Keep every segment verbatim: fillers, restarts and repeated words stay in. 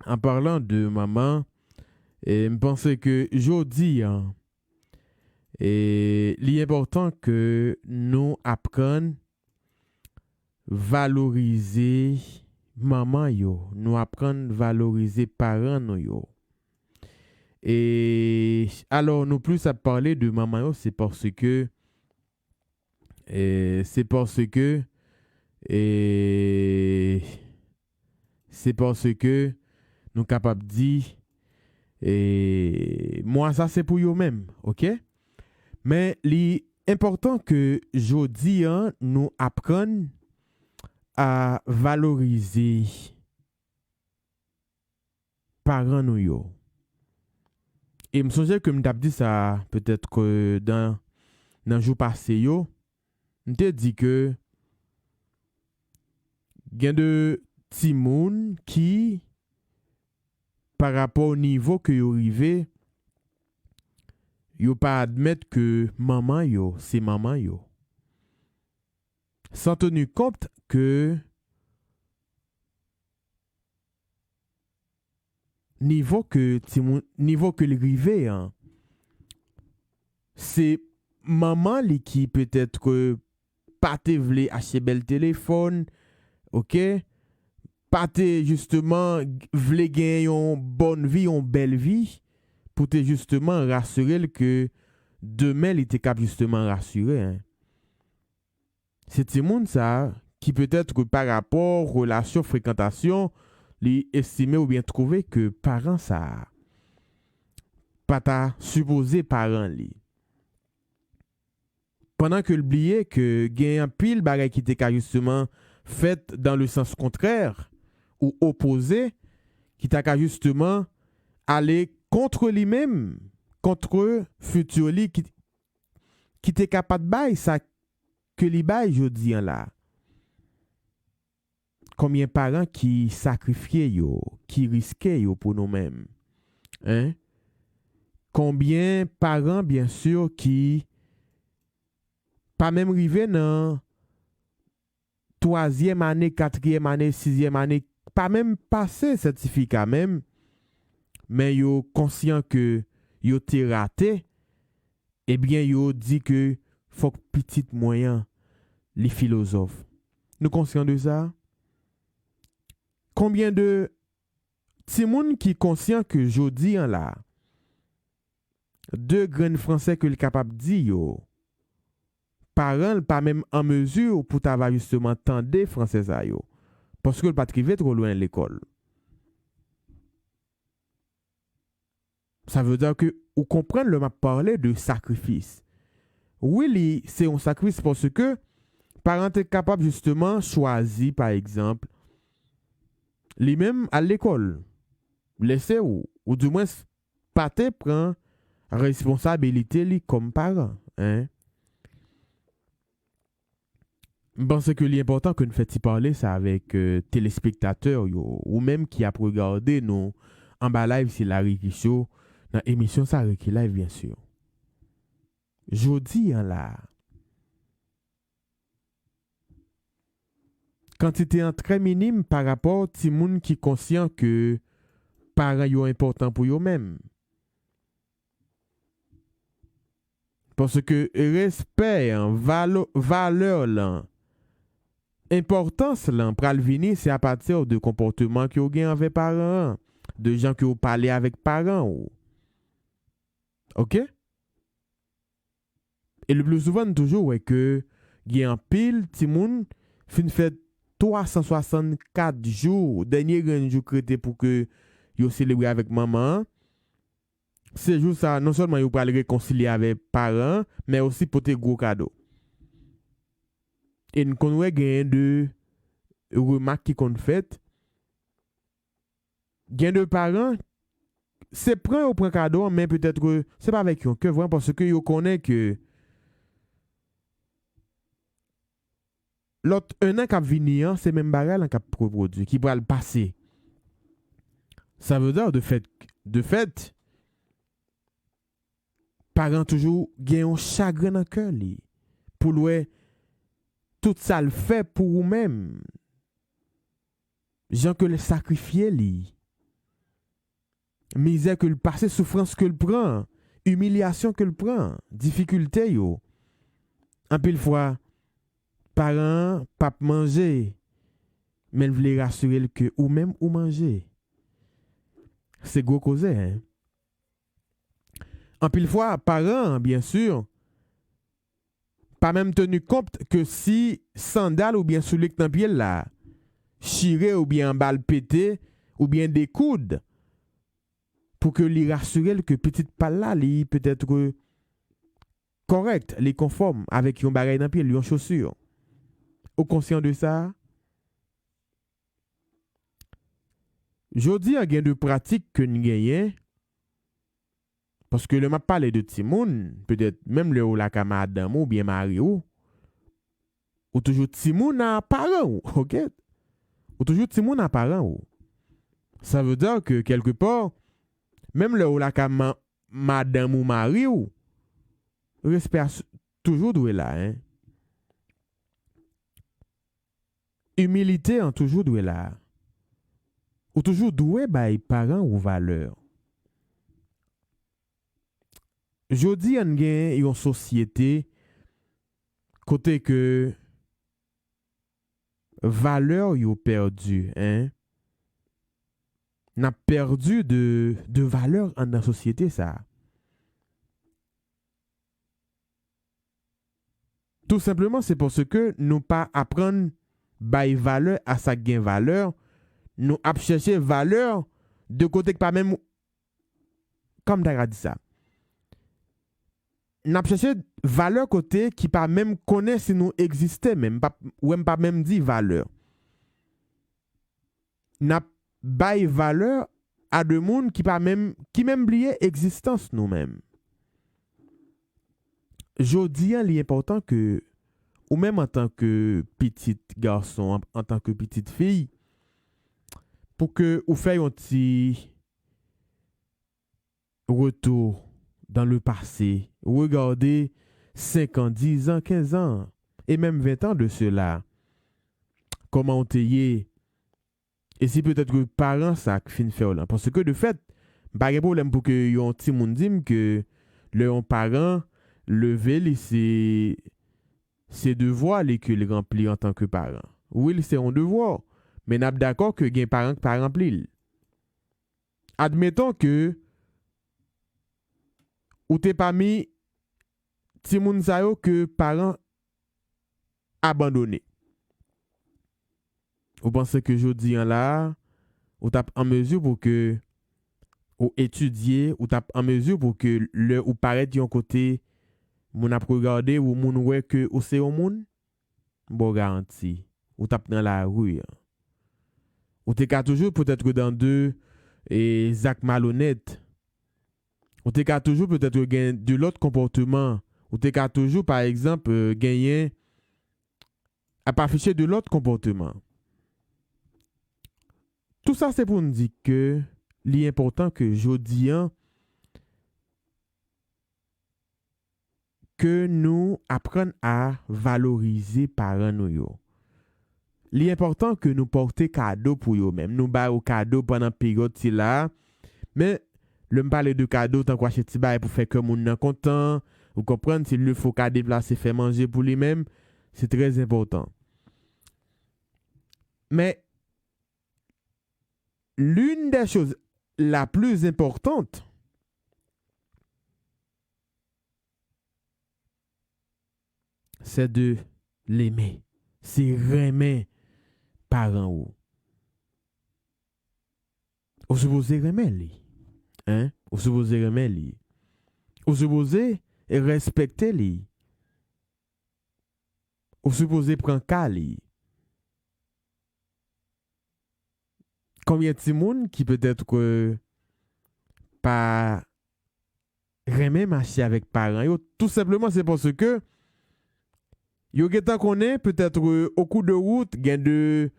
An palan de manman, e m panse ke jodi a, e li enpòtan ke nou aprann valorize manman yo, nou aprann valorize paran nou yo. E alò, nou plis ap pale de manman yo, se paske, e, se paske, e, se paske nou kapab di, e, mwa sa se pou yo menm, oke? Men li enpòtan ke jodi a nou aprann a valorize paran nou yo. E m sonje ke m t ap di sa petèt ke dan, nan jou pase yo, m te di ke gen de timoun ki, pa rapò nivo ke yo rive, yo pa admèt ke manman yo se manman yo. San teni kont ke nivo ke timoun, nivo ke l rive an, se manman li ki petèt ke pa te vle achte bèl telefòn, oke? Pa te jisteman vle gen yon bòn vi, yon bèl vi, pou te jisteman rasire l ke demen li te kab jisteman rasire, en. Se timoun sa a ki petèt ke pa rapò relasyon, frekantasyon, li estime oubyen twouve ke paran sa a pa ta sipoze paran li. Pandan ke l bliye ke gen anpil bagay ki te ka jisteman fèt dans le sens contraire ou opoze, ki ta ka jisteman ale kont li menm, kont fiti li ki, ki te ka pa t bay sa ke li bay jodi an la. Konbyen paran ki sakrifye yo, ki riske yo pou nou menm? Hein? Konbyen paran, byen si, ki pa menm rive nan twazyèm ane, katriyèm ane, sizyèm ane, pa menm pase sètifika menm, men yo konsyan ke yo te rate, ebyen, yo di ke fòk pitit mwen an, li filozòf. Nou konsyan de sa? Konbyen de timoun ki konsyan ke jodi an la, de grenn franse ke l kapab di yo, paran l pa menm an mezi pou ta va jisteman tande franse sa yo, paske l pa t rive twò lwen lekòl. Sa vle di ke ou konprann lè m ap pale de sakrifis. Wi, li se yon sakrifis paske paran te kapab jisteman chwazi, pa egzanp, li menm al lekòl, lese w, oudimwens pa te pran responsabilite li kòm paran, en. M panse ke li enpòtan ke n fè ti pale sa avèk, euh, telespektatè yo, ou menm ki ap regade nou anba live, se Larry Guichot, nan emisyon sa, Ricky Live, byen si. Jodi an la, kantite an trè minim pa rapò timoun ki konsyan ke paran yo enpòtan pou yo menm. Paske respè an, valo-, valè lan, enpòtans lan pral vini se apati de konpòteman ke w gen anvè paran an, de jan ke w pale avèk paran w. Oke? E le pli souvan, n toujou wè ke gen anpil timoun fin fè twa san swasannkat jou, dènye grenn jou k rete pou ke yo selebre avèk manman an. Se jou sa, non sèlman yo pral rekonsilye avèk paran an, men osi pote gwo kado. E n konn wè genyen de remak ki konn fèt. Gen de paran, se pran yo pran kado an, men petèt ke se pa avèk yon kè vrèman, paske yo konnen ke lòt en an k ap vini an, se menm bagay lan k ap repwodui, ki pral pase. Sa vle di, de fèt, de fèt, paran toujou gen yon chagren nan kè li, pou l wè tout sa l fè pou ou menm, jan ke l sakrifye li, mizè ke l pase, soufrans ke l pran, imilyasyon ke l pran, difikilte yo. Anpil fwa, paran an p ap manje, men l vle rasire l ke ou menm ou manje. Se gwo koze, en. Anpil fwa, paran an, byen si, pa menm teni kont ke si sandal oubyen soulye k nan pye l la chire oubyen anba l pete oubyen dekoud, pou ke li rasire l ke pitit pa l la, li petèt kòrèk, li konfòm avèk yon bagay nan pye l, yon chosi. Ou konsyan de sa? Jodi a, gen de pratik ke n genyen, paske lè m ap pale de timoun, petèt menm lè ou lakay madanm ou oubyen mari w, ou toujou timoun a paran w, oke? Ou toujou timoun a paran w. Sa vle di ke, kèlke pa, menm lè ou lakay ma-, madanm ou mari w, respè a s-, toujou dwe la, en. Imilite an toujou dwe la. Ou toujou dwe bay paran ou valè. Jodi a, n gen yon sosyete kote ke valè yo pèdi, en. N ap pèdi de, de valè anndan sosyete sa a. Tou senpleman, se paske nou pa aprann bay valè a sa k gen valè. Nou ap chèche valè de kote k pa menm, kòman m ta ka di sa? N ap chèche valè kote ki pa menm konnen si nou egziste menm. M p ap, ou wè, m pa menm di valè. N ap bay valè a de moun ki pa menm, ki menm bliye egzistans nou menm. Jodi a, li enpòtan ke ou menm antanke pitit gason, an-, antanke pitit fi, pou ke ou fè yon ti retour dans le passé, regade senk an, diz an, kenz an, e menm ven an de sela, kòman w te ye, e si petèt ke paran sa k fin fè w lan. Paske de fèt, m pa gen pwoblèm pou ke yon timoun di m ke lè yon paran leve li, se, se devwa li ke l ranpli antanke paran. Wi, li se yon devwa, men n ap dakò ke gen paran k pa ranpli l. Admeton ke ou te pami timoun sa yo ke paran abandone. Ou panse ke jodi an la a, ou t ap an mezi pou ke ou etidye, ou t ap an mezi pou ke lè ou parèt yon kote, moun ap regade ou, moun wè ke ou se yon moun? M ba w garanti, ou t ap nan lari an. Ou te ka toujou petèt dan de, e, zak malonèt. Ou te ka toujou petèt gen de lòt konpòteman. Ou te ka toujou, pa egzanp, e, genyen, ap afiche de lòt konpòteman. Tou sa se pou n di ke li enpòtan ke jodi an, ke nou aprann a valorize paran nou yo. Li enpòtan ke nou pòte kado pou yo menm. Nou ba yo kado pandan peryòd sila a. Men, lè m pale de kado, tankou achte ti bagay pou fè kè moun nan kontan, ou konprann, s'il le faut, ka deplase, fè manje pou li menm, se trè enpòtan. Men, l'une des choses la plus importante, c'est de l'aimer. Se renmen paran ou. Ou sipoze renmen li. Hein? Ou sipoze renmen li. Ou sipoze respekte li. Ou sipoze pran ka li. Konbyen timoun ki petèt ke pa renmen mache avèk paran yo, tou senpleman se paske yo gentan konnen, petèt, euh, au cours de route, gen de,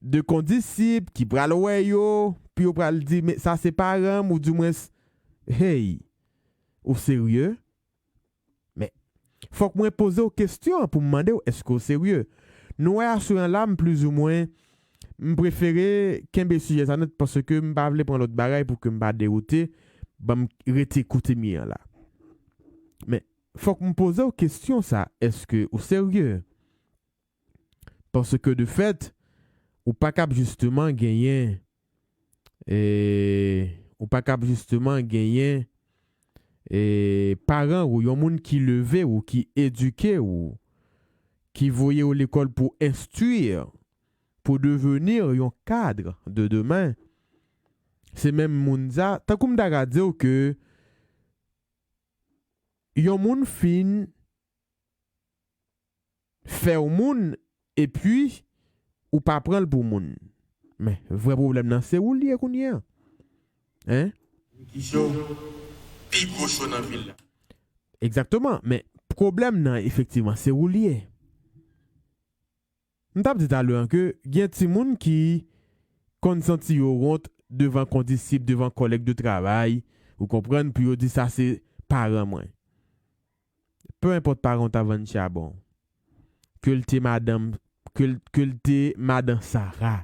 de kondisip ki pral wè yo, pi yo pral di, "Men sa se paran m," ou dimwens, "Hey, ou serye?" Men, fòk mwen poze w kesyon an pou m mande w, èske w serye? Nou wè aswè an la, m plizoumwen M prefere kenbe sijè sa nèt paske m pa vle pran lòt bagay pou ke m pa dewoute. Ban m rete kote m ye an la. Men, fòk m poze w kesyon sa, èske ou serye? Paske de fèt, ou pa kab jisteman genyen, e, ou pa kab jisteman genyen, e, paran ou, yon moun ki leve ou, ki edike ou, ki voye ou lekòl pou enstwi, pou deveni yon kad de demen. Se menm moun sa, tankou m ta ka di w ke yon moun fin fè w moun, epi ou pa pran l pou moun. Men, vrè pwoblèm nan, se ou l ye kounye a. Hein? Ki cho, pi gwo cho nan vil la. Egzakteman, men pwoblèm nan, efektivman, se ou l ye. M t ap di talè an ke gen timoun ki konn santi yo wont devan kondisip, devan kòlèg de travay, ou konprann, pou yo di sa se paran mwen. Pe enpòt paran w ta vann chabon, ke l te madanm, ke l, ke l te madan Sara,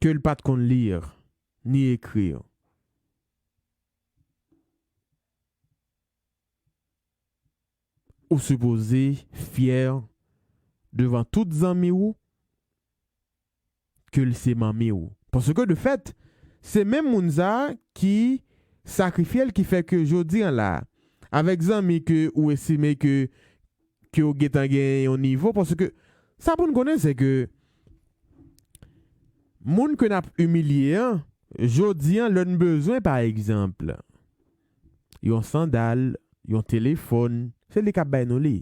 ke l pa t konn li ni ekri. Ou sipoze fyè devan tout zanmi ou ke l se manmi w. Paske de fèt, se menm moun sa a ki sakrifye l ki fè ke jodi an la, avèk zanmi ke ou estime ke, ke w gentan gen yon nivo, paske sa pou n konnen se ke moun ke n ap imilye an, jodi an, lè n bezwen, pa egzanp, yon sandal, yon telefòn, se li k ap bay nou li.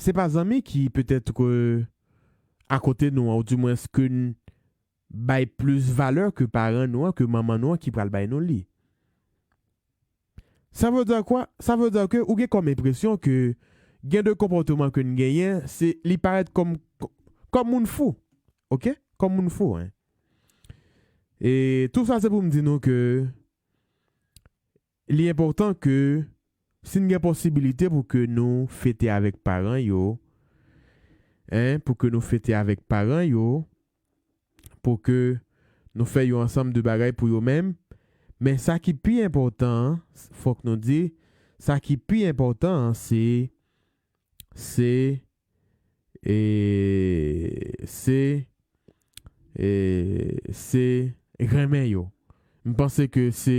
Se pa zanmi ki petèt ke akote nou an, oudimwens ke n bay plis valè ke paran nou an, ke manman nou an ki pral bay nou li. Sa vle di kwa? Sa vle di ke ou gen kòm enpresyon ke gen de konpòteman ke n genyen, se li parèt kòm, kòm moun fou. Oke? Kòm moun fou, en. E tou sa se pou m di nou ke li enpòtan ke si n gen posibilite pou ke nou fete avèk paran yo, en, pou ke nou fete avèk paran yo, pou ke nou fè yon ansanm de bagay pou yo menm. Men sa ki pi enpòtan an, fòk nou di, sa ki pi enpòtan an, se, se, e, se, e, se renmen yo. M panse ke se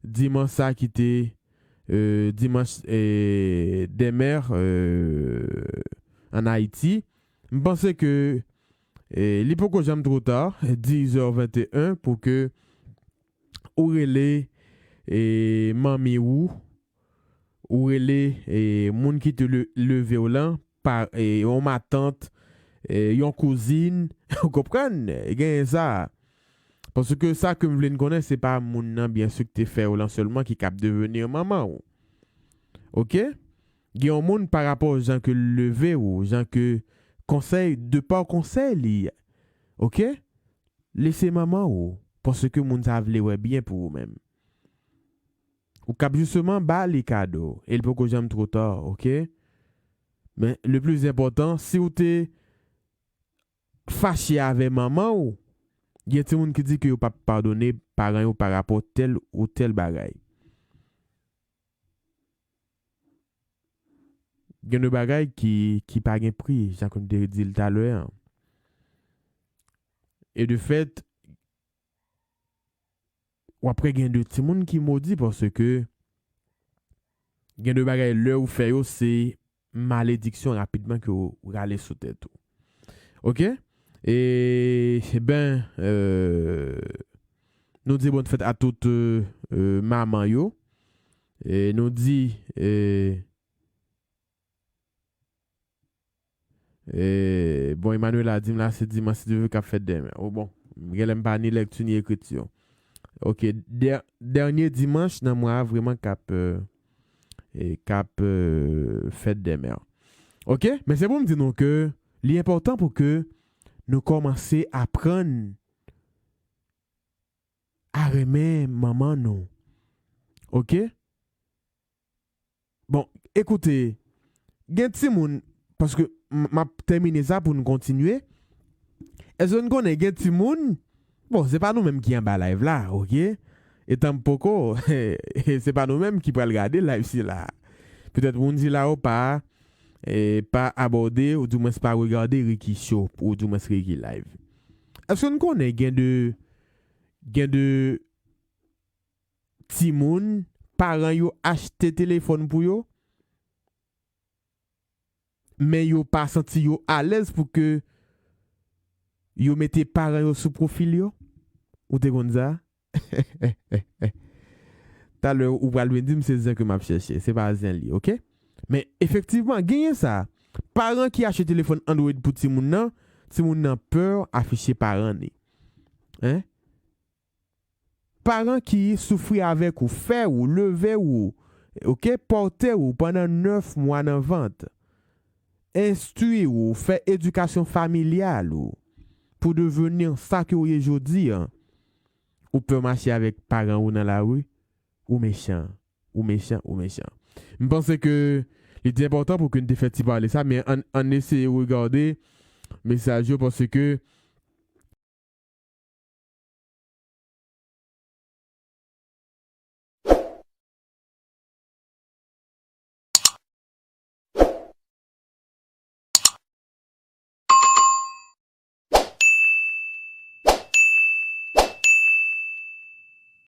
dimanch sa ki te, e, dimanch, e, des mères, e, an Ayiti. M panse ke, e, li poko janm twò ta, dix heures vingt et un, pou ke ou rele, e, manmi ou, ou rele, e, moun ki te le-, leve w lan, pa, e, yon matant, e, yon kouzin, ou konprann? Genyen sa. Paske sa ke m vle n konnen, se pa moun nan, byen si, ki te fè w lan sèlman ki kab deveni manman w. Oke? Gen yon moun pa rapò jan ke l leve w, jan ke konsèy, de pa konsèy li. Oke? Li se manman w, paske moun sa vle wè byen pou ou menm. Ou kab jisteman ba li kado, e l poko janm twò ta, oke? Men, le plis enpòtan, si w te fache avè manman w, gen timoun ki di ke yo p ap padone paran yo pa rapò tèl ou tèl bagay. Gen de bagay ki, ki pa gen pri, jan ke m te di l talè an. E de fèt, w ap wè gen de timoun ki modi paske gen de bagay lè ou fè yo, se malediksyon rapidman ke w rale sou tèt ou. Oke? E, ben, e, nou di bòn fèt a tout, e, e, manman yo. E nou di, e, e, bon, Emmanuel a di m la, se dimanch, si Dye vle, k ap fèt dèmen. O bon, genlè m pa ni lèkti ni ekriti. Oke, dè-, dènye dimanch nan mwa a vrèman k ap, e, e, k ap, e, fèt dèmen. Oke, men se pou m di nou ke li enpòtan pou ke nou kòmanse aprann a renmen manman nou. Oke? Bon, ekoute, Gen timoun, paske m ap tèmine sa pou n kontinye. Èske n konnen gen timoun? Bon, se pa nou menm ki anba live la, oke? Etan m poko, se pa nou menm ki pral gade live sila. Petèt moun sila yo pa, e, pa abòde, ou dimwens pa regade Ricky Show, ou dimwens Ricky Live. Èske n konnen gen de, gen de timoun, paran yo achte telefòn pou yo? Men yo pa santi yo alèz pou ke yo mete paran yo sou pwofil yo? Ou te konn sa? Talè ou pral vin di m se zen ke m ap chèche. Se pa zen li, oke? Men efektivman, genyen sa. Paran ki achte telefòn Android pou timoun nan, timoun nan pè afiche paran ni. Hein? Paran ki soufri avèk ou, fè ou, leve ou, oke, pòte ou pandan nèf mwa nan vant, enstwi ou, fè edikasyon familyal ou, pou deveni sa ke ou ye jodi an, ou pè mache avèk paran ou nan lari, ou mechan, ou mechan, ou mechan. M panse ke li te enpòtan pou ke n te fè ti pale sa, men ann, ann eseye regade mesaj yo, paske